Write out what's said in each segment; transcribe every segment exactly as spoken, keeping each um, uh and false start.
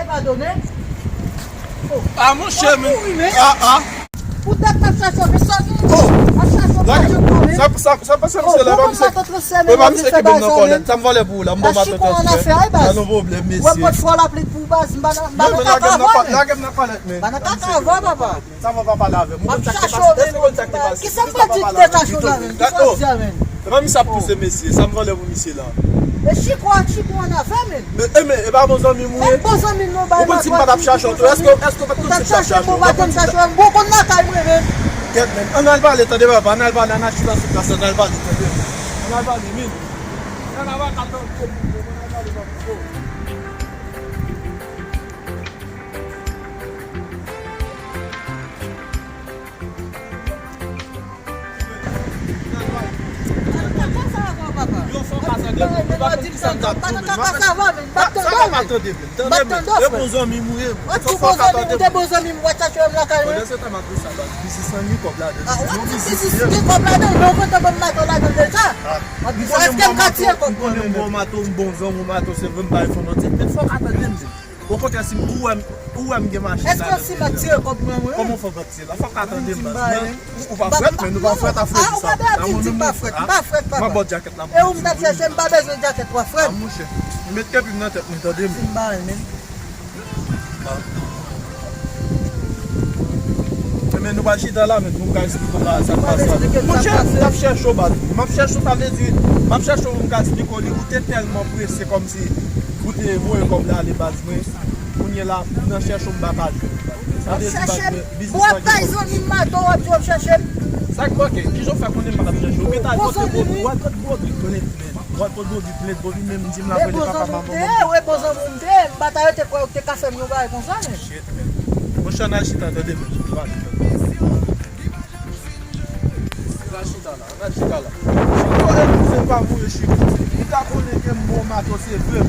Padone. Ah, monchè, men. Ah, ah. Poutèt m ap chache w, men sòt. Oh. M ap chache w, pa jwenn mwen, men. Sa, sa, sa pase, misye la, pa misye. E pa misye ki ban m nan kòlèt. Sa m vòlè pou ou la, m ban matant transfè. Pa nan pwoblèm, mesye. Ou wè m pot fò lapli pou baz, m pa nan, m pa nan kaka avè w, men. Lage m nan kòlèt, men. Pa nan kaka avè w, papa. Sa va pa pale avè m. M ap chache w, men. Kisa m pa di ki te chache w la, men? Kisa w di a, men? E pa misye ap pouse mesye, sa m vòlè pou misye la. E chiko ak chiko ann afè, men. Men, e, men, e pa bon zanmi m ou ye? E bon zanmi m non, bay. Ou konn si m pa t ap chache w tou, èske, èske w pa t konn si m t ap chache w? Ou pa t konn chache m, bon, konn lakay mwen, men. Kèt, men. Ann al pale, tande papa, ann al pale, ann al chita sou plas, ann al pale, tande. Ann al pale, men. Ann al pale, tande. Yo fò ka tande m, ou pa konn kisa m t ap di w, men. Sa, sa pa tande, men. Tande, men. E bon zanmi m ou ye. Ou fò ka tande m. Ou te bon zanmi m, ou te bon zanmi m, ou te chache m lakay mwen. Pandan se tan m ap di sa, baz, biznis lan gen kòb ladan l. Ah, ou di biznis gen kòb ladan l, men ou konn te ban m mato ladan l deja. Ah, m konnen m bon mato, m konnen m bon mato, m bon zanmi w mato, se vre m bay fon non, men fò ka tande m, men. Okontrè, si m, ou wè m, ou wè m gen machin la. Èske si m ap tire kòb mwen, mwen? Kòman w fè w ap tire la? Fò w ka tande m, baz, men. Ou, ou pa frèt, men nou pa frèt a fredi sa. Ah, ou pa di m pa frèt, m pa frèt, papa. M ap ba w djakèt la. E ou m t ap chèche, m pa bezwen djakèt, w ap frèt. Ah, monchè. M met kepi m nan tèt mwen, tande m. Di m ba l, men. Ah. Men nou pa chita la, men nou ka eksplike w sa k pase a. Monchè, m t ap chèche w, baz. M ap chèche w, sa vle di, m ap chèche w pou m ka eksplike w li, ou te tèlman prese kòmsi ou te voye kòb la ale, baz mwen. Kounye la, m nan chèche w, m pa ka jwenn w, baz. Sa vle di, baz mwen, biznis lan gen kòb. W ap bay zanmi m mato, w ap di w ap chèche m. Sa k manke? Kijan w fè konnen m pa t ap chèche w? Ou gentan al pote Bobby, w al pote Bobby plent, men. W al pote Bobby plent, Bobby menm di m l ap rele papa manman m. E bon zanmi w m te ye, wi, bon zanmi w m te ye. M pa ta rete kwè ou te ka fè m yon bagay konsa, men. Shit, men. Monchè, ann al chita, tande, men. Ann al chita la, ann al chita la. Chiko, eskize pa mwen, Chiko. Ou ta konnen ke m bon mato se vre.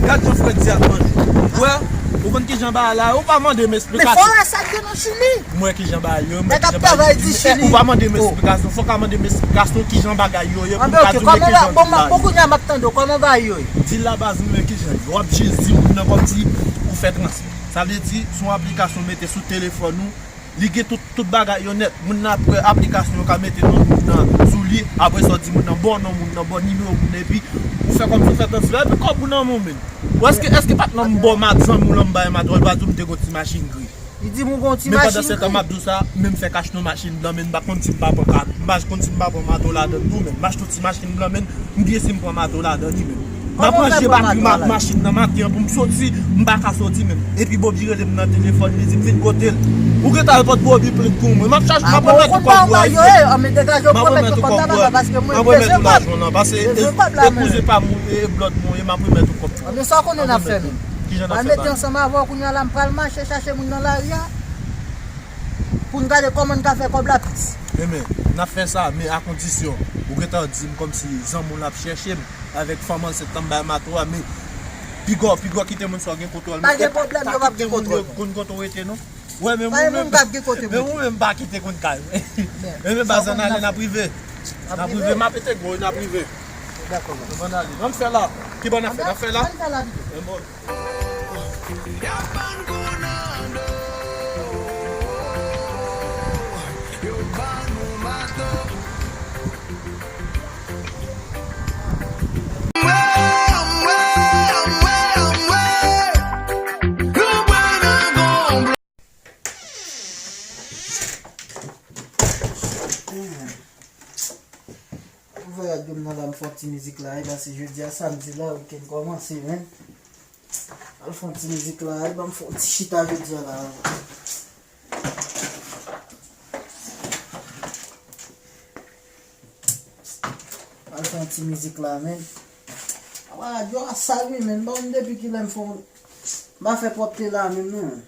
Gad jan Freddy ap manje. Ou wè, ou konn kijan bagay la, ou pa mande m eksplikasyon. Men fò wè sa k gen nan Chili. M wè kijan bagay yo, m wè kijan bagay yo. Ou pa mande m eksplikasyon, fò w ka mande m eksplikasyon kijan bagay yo ye pou m ka di w men kijan dil la ye. Bon, kounye a m ap tande w, kòman bagay yo ye? Dil la baz, m wè kijan yo. W ap jezi moun nan kòmsi ou fè transfè. Sa vle di, se yon aplikasyon w mete sou telefòn ou, li gen tout, tout bagay yo nèt. Moun nan ap wè aplikasyon yo ka mete non moun nan sou li, apre sa w di moun nan ba w non moun nan, ba w nimewo moun nan, epi ou fè kòmsi w fè transfè, epi kòb ou nan men w, men. Ou èske, èske patnè m ba w mat, zanmi w lan m bay mat, ou pa di w m te gon ti machin gri. Li di m ou gon ti machin gri. Men pandan se tan m ap di w sa, men m fè kach nan machin blan, men m pa konn si m pa pran ka, m pa konn si m pa pran mato ladan l tou, men m achte yon ti machin blan, men m bliye si m pran mato ladan li, men. M ap ranje batri ma-, machin nan maten an pou m soti, m pa ka soti menm. Epi Bobby rele m nan telefòn, li di m vin kote l. Ou gentan al pot Bobby plent pou mwen. M ap chache, m ap remèt ou kòb ou a. M ap remèt ou kòb ou a. M ap remèt ou lajan lan, pase e kouzen pa m ou, e blòd mwen, e m ap remèt ou kòb ou a. Anben sa w konnen n ap fè menm. Kijan n ap fè bagay? Mwen mete ansanm avè w kounye a la, m pral mache chache moun nan lari a pou n gade kòman n ka fè kòb la plis. Enben, n ap fè sa, men a kondisyon ou gentan di m kòmsi zanmi w la ap chèche m avèk fanm ansent lan m bay mato a, men piga w, piga w kite moun sa w gen kontwòl. Pa gen pwoblèm, yo p ap gen kontwòl. Konn kote w rete non. Wè, men ou menm, men ou menm pa kite konn kay. Enben, baz, ann ale, n ap rive. N ap rive, m ap ete gwo, n ap rive. Dakò, baz. Ann ale. Ann fè la. Ki bò n ap fè? N ap fè la? Ann fè la pito. Bon. Voyaj m nan la, m fè yon ti mizik la, e pase jodi a samdi la, wikenn kòmanse, men. Al fè yon ti mizik la, e ban m fè yon ti chita jodi a la. Al fè yon ti mizik la, men. Apa radyo a sal wi, men. M pa konn depi kilè m fè yon, m pa fè pwòpte la menm non.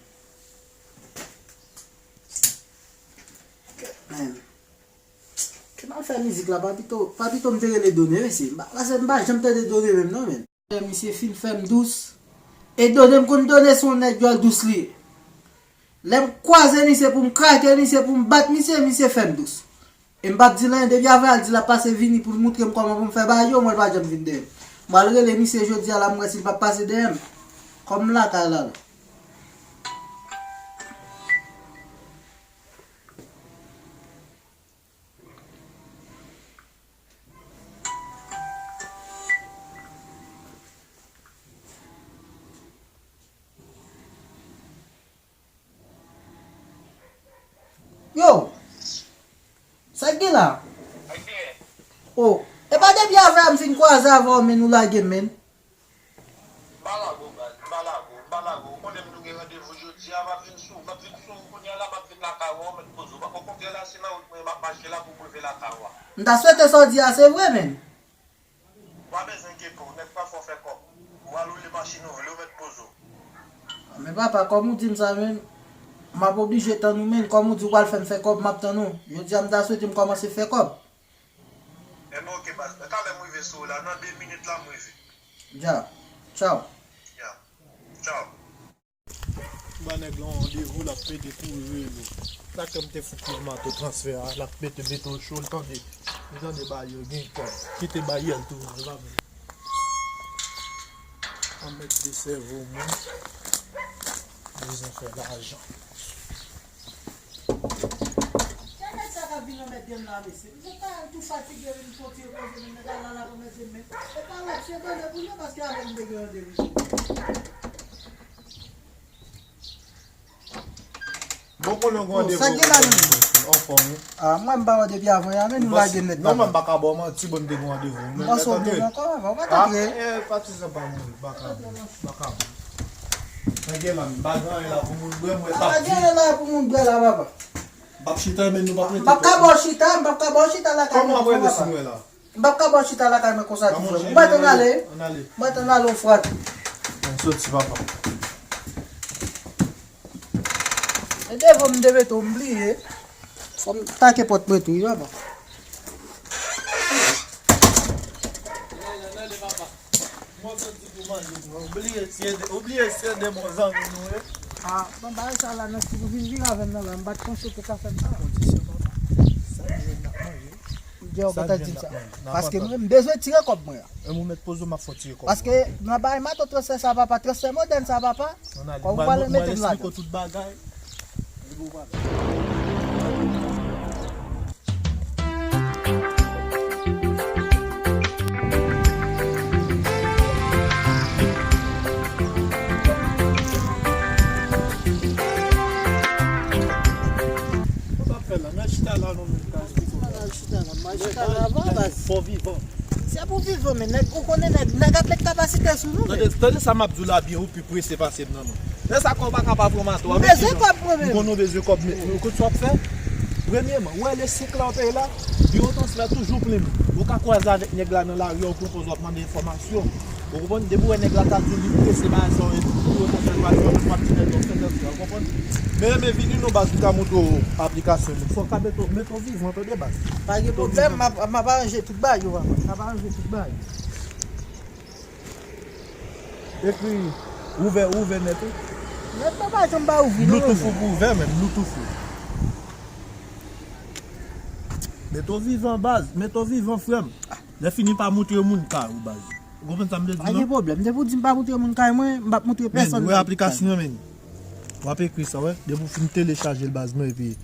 Men. Ke m al fè mizik la, pa pito, pa pito m te rele Done, mesye. M pa, pase m pa janm tande Done menm non, men. Misye fin fè m dous. E Done, m konn Done se yon nèg djòl dous li ye. Lè m kwaze misye pou m krake misye, pou m bat misye, misye fè m dous. E m p ap di l anyen, depi avè a l di l ap pase vini pou l moutre m kòman pou m fè bagay yo, mwen l pa janm vin dèyè m. M pral rele misye jodi a la, m wè si l p ap pase dèyè m. Kòm m lakay la la. Yo, sa k gen la? O, e pa depi avè a m fin kwaze avè w, men nou lage m, men. M pa lage w, baz, m pa lage w, m pa lage w. Ou konnen m tou gen randevou jodi a, m ap vin sou, m ap vin sou ou kounye a la, m ap vin lakay ou, mèt poze w. Okontrè la, se nan wout mwen m ap mache la pou m rive lakay ou a. M ta swete sa w di a se vre, men. Ou pa bezwen enkyete w, nèg pa fè w fè kòb. Ou al woule machin ou vle, ou mèt poze w. Men papa, kòm ou di m sa, men, m ap oblije tann ou, men, kòm ou di ou pral fè m fè kòb, m ap tann ou. Jodi a, m ta swete m kòmanse fè kòb. Enben, oke, baz. Talè m rive sou ou la, nan de minit la, m rive. Dja. Tchaw. Ya. Tchaw. Ba nèg lan randevou, l ap pede kouri rele. Sa kè m te fout nan mato transfè a, l ap pede mete w cho, l tande. Li tande ba yo gen kòb. Kite ba yo l tounen, l pa vle. Anmède sèvo moun. Bezwen fè lajan. Kè nèg sa k ap vin anmède m la, mesye. M ta tou fatige, vin fon ti repoze, men nèg la la la pou anmède m, men. E pa lòt, se bone pou yo, paske avè m te gen randevou. Bon, konnen w gen randevou. Sa gen la menm? Anfòm, wi. Ah, mwen m pa wè depi avan yè, men nou lage nèt. Non, mwen m pa ka ba w manti, bon, m te gen randevou. M panse w byen ankò, avan w pa t antre. Eh, patizan pa mouri, m pa ka mouri, m pa ka mouri. Sa gen la, m pa gen anyen la pou moun bwè, mwen pa gen anyen la pou moun bwè la, papa. M p ap chita, men nou p ap rete. M p ap ka ba w chita, m p ap ka ba w chita lakay mwen konsa, papa. M p ap ka ba w chita lakay mwen konsa tou, frè m. Ou mèt ann ale. Ann ale. Ou mèt ann ale, w frat. Ann soti, papa. E devan m te mete w, m bliye. Fò m take pòt mwen tou, wi, papa. Ann ale, ann ale, papa. Mwen soti pou manje, bro. Ou bliye si e de, ou bliye si e de bon zanmi nou ye. Ah, bon, bagay sa la, nan si ou vin vire avè m nan la, m pa t panse w te ka fè m sa. Kondisyon, papa. Sa nou jwenn n ap manje. Depi w pa ta di m sa. Paske mwen, m bezwen tire kòb mwen an. E mwen mèt poze w, m ap fè w tire kòb ou. Paske nan bagay mato transfè sa, papa, transfè modèn sa, papa. Kòm ou pale mete m ladan. Mwen, mwen, mwen esplike w tout bagay. Sa w ap fè la? N al chita la, non, men, kay. Chita la, chita la. M al chita la avan, baz. Fò vivan. Se pou vivan, men nèg, ou konnen nèg, nèg ap met kapasite sou nou, men. Tande, tande sa m ap di w la byen, ou pi prese pase m nan, non. Lè sa kòb pa ka pa pran mato a, men ki jan? M bezwen kòb mwen menm. M konnen w bezwen kòb, men ou konn sa w ap fè? Premyèman, ou wè le senk la w peye la, biwo transfè toujou plen moun. Ou ka kwaze avèk nèg la nan lari a, ou pran pòz w ap mande enfòmasyon. Ou konprann? Depi w wè nèg la ka di w li prese, bagay sa yo, epi biwo transfè pa di w, w ap di nèg la w fè transfè, ou konprann? Men, men vini non, baz, m ka montre w aplikasyon li. Fò w ka mete w, mete w vivan, tande, baz. Pa gen pwoblèm, m ap, m ap aranje tout bagay yo, papa. M ap aranje tout bagay. Ekri ouvè, ouvè nèt ou. Nèt mwen pa janm pa ouvri, non. Bluetooth ou pou ouvè menm, Bluetooth ou. Mete w vivan, baz, mete w vivan, frè m. Lè fini pa moutre moun kay ou, baz. Ou konprann sa m vle di, non? Pa gen pwoblèm. Depi w di m pa moutre moun kay mwen, m p ap moutre pèsonn. Men, ou wè aplikasyon an, men. W ap ekri sa, wè. Depi w fin telechaje l, baz mwen, epi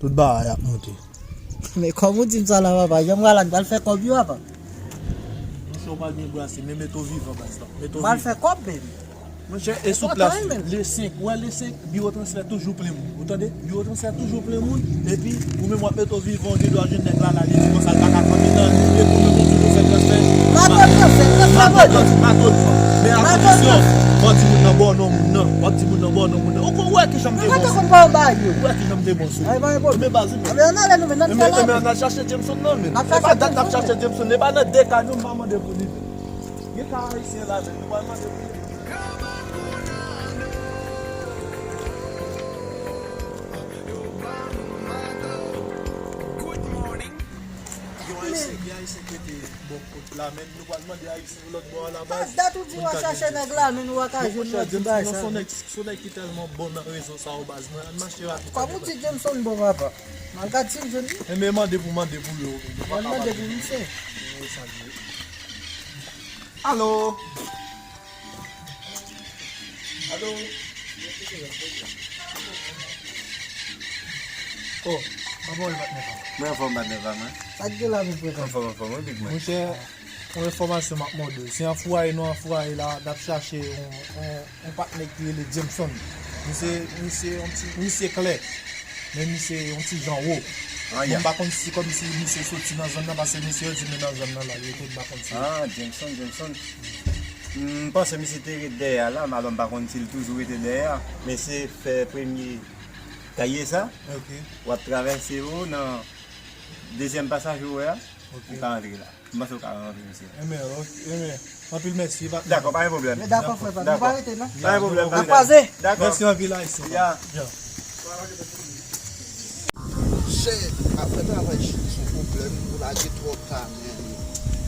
tout bagay ap monte. Men kòm ou di m sa la, papa, jan m pral la, m pral fè kòb yo, papa. Monchè, ou pa gen brase, men mete w vivan, baz la. Mete w vivan. M pral fè kòb, baby. Monchè, e sou plas, le senk, ou wè le senk, biwo transfè toujou plen moun. Ou tande? Biwo transfè toujou plen moun, epi ou menm w ap mete w vivan, ou gen dwa jwenn nèg la la, li di konsa, l pa ka kanpe nan li, epi ou menm ou toujou fè transfè. Mato transfè, transfè mato. Mato transfè. Men a kondisyon, w ap di moun nan ba w non moun nan, w ap di moun nan ba w non moun nan. Ou wè kijan m te bon sou ou. Ou wè kijan m te bon sou ou. Men baz ou menm. Men ann al chache Jameson nan, men. E pa dat n ap chache Jameson, e pa nan de ka nou m pa mande pou li. Gen ka ayisyen la, men nou pral mande pou li. Gen ayisyen, gen ayisyen ki rete bò kot la, men nou pral mande ayisyen lòt bò a la, baz. Fas dat ou di w a chache nèg la, men nou pa ka jwenn lòt di bagay sa. Son nèg, son nèg ki tèlman bon nan rezo sa yo, baz mwen. Ann mache rapid. Kòm ou di Jameson bon, papa. M al gad si m jwenn li. Enben mande pou, mande pou yo. Mande pou misye. Alo. Alo. Oh, kòman w ye, patnè pa m? Mwen anfòm, patnè pa m, wi. Sa k gen la, mon frè pa m? Anfòm, anfòm, wi, big man. Monchè, yon enfòmasyon m ap mande w. Se anfwaye nou anfwaye la, n ap chache yon, yon, yon patnè ki rele Jameson. Misye, misye, yon ti, misye klè. Men misye yon ti jan wo. Ah, ya. M pa konn si kòmsi misye soti nan zòn nan, paske misye yo di m nan zòn nan la, li rete, m pa konn si. Ah, Jameson, Jameson. M panse misye te ret dèyè a la, m alò m pa konn si l toujou rete dèyè a. Men se fè premye kaye sa, ok, w ap travèse yo nan dezyèm pasaj ou wè a, ok, ou ka antre la. M panse w ka rantre, mesye. Enben, ok, enben, anpil mèsi, patnè. Dakò, pa gen pwoblèm. Men dakò, frè, pa, nou pa rete, non? Pa gen pwoblèm, patnè. N ap kwaze. Dakò. Mèsi anpil, Ayisyen. Ya. Ya. Chè, ap fè travay chili se yon pwoblèm, nou lage twòp ta, men.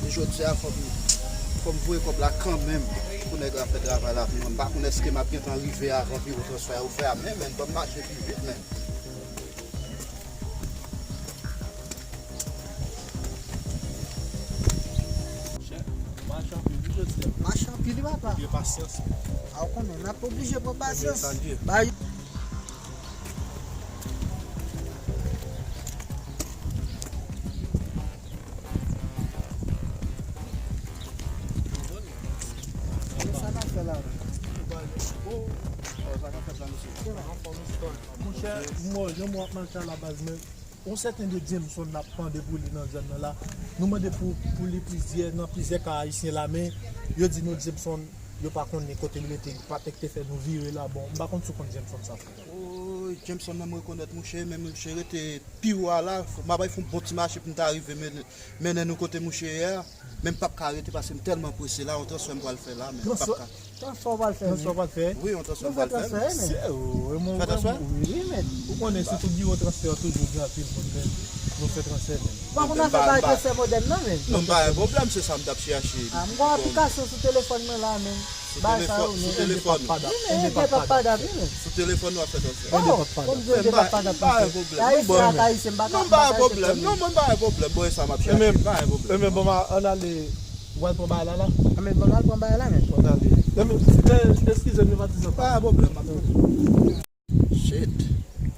E jodi a, fò m, fò m voye kòb la kanmenm pou nèg la fè travay la pou mwen. M pa konn èske m ap gentan rive avan biwo transfè a ou fè a, men, men, ban m mache pi vit, men. Mache anpil, wi, jodi a. Mache anpil, wi, papa. Gen pasyans. A, ou konnen, n ap oblije pran pasyans. Salye. Bay. Sa n ap fè la, wi? Oh, sa n ap fè la, mesye? Monchè, mwen, jan mwen ap mache a la baz, men yon sèten de Jameson n ap mande pou li nan zòn nan la. Nou mande pou, pou li plizyè, nan plizyè ka ayisyen la, men yo di nou Jameson, yo pa konnen kote l rete, patnè ki te fè nou vire la. Bon, m pa konn si w konn Jameson sa, frè. Oh, Jameson nan m rekonèt, monchè, men monchè rete pi wo a la, m ap fè yon bon ti mache pou m ta rive mennen, mennen nou kote mouche ye a. Men m p ap ka rete paske m tèlman prese la, yon transfè m pral fè la, men m p ap ka. Transfè w pral fè, men. Transfè w pral fè? Wi, yon transfè m pral fè. Fè transfè, men. Fè transfè? Wi, men. Ou konnen, sitou biwo transfè yo toujou gen anpil moun, men nou fè transfè, men. Bon, pou n ap fè bagay transfè modèn nan, men. Non, m pa gen pwoblèm, se sa m t ap chèche. Ah, m gen aplikasyon sou telefòn mwen la, men. Sou telefòn, sou telefòn. Wi, men, gen papa dat, wi, men. Sou telefòn w ap fè transfè. Oh, bon, m gen papa dat. M pa gen pwoblèm. Ayisyen ak ayisyen, m pa ka, m pa ka. Non, m pa gen pwoblèm. Non, mwen m pa gen pwoblèm. Bon, e sa m ap chèche. M pa gen pwoblèm. Enben, bon, ann ale. W al pran bagay la, la? Anben, bon, al pran bagay la, men. Ann ale. Enben, men, eskize m, patizan. Pa gen pwoblèm, m ap pran. Shit.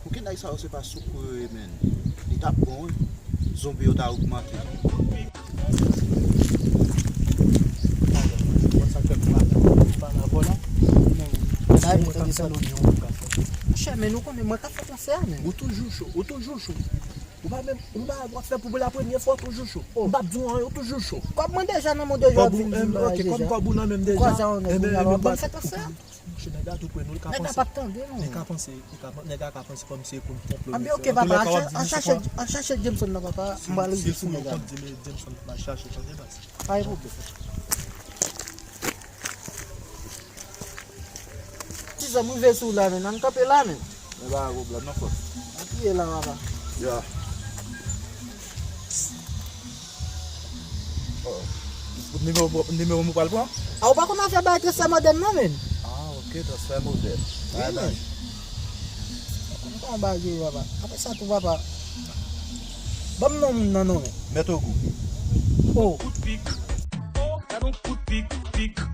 Pou ki nèg sa yo se pa soukou yo ye, men? Li t ap bon, wi. Zonbi yo ta ogmante. Monchè, men nou konnen mwen ka fè transfè a, men. Ou toujou cho, ou toujou cho. Ou pa menm, ou pa wè w ap fè pou la premyè fwa, ou toujou cho. M p ap di w anyen, ou toujou cho. Kòb mwen deja nan men w deja, w ap vin di m bagay deja. Kòb ou, ok, kòb ou nan men m deja. Kòb sa, ou nan men m, mwen fè transfè a. Monchè, nèg la tou pre nou, li ka panse. Nèg la p ap tande nou. Li ka panse, li ka, nèg la ka panse kòmsi se pou n konplo. Anben, ok, papa, an chache, an chache Jameson nan, papa, m pral rive sou nèg la. Si l fouye yon kont, di m Jameson m al chache, tande baz. Pa gen pwoblèm. Ti zòm rive sou la, men, ann kanpe la, men. Men pa gen pwoblèm, non, frè. Ann kiye la, papa. Ya. Oh. Nimewo, nimewo m ou pral pran? A, ou pa konn afè bay transfè modèn non, men? Ah, ok, transfè modèn. Wi, men. M pa yon bagay, papa. Apre sa tou, papa. Ban m non moun nan, non, men. Mèt Ogou. Oh. Kout pik. Oh, gad on kout pik, pik.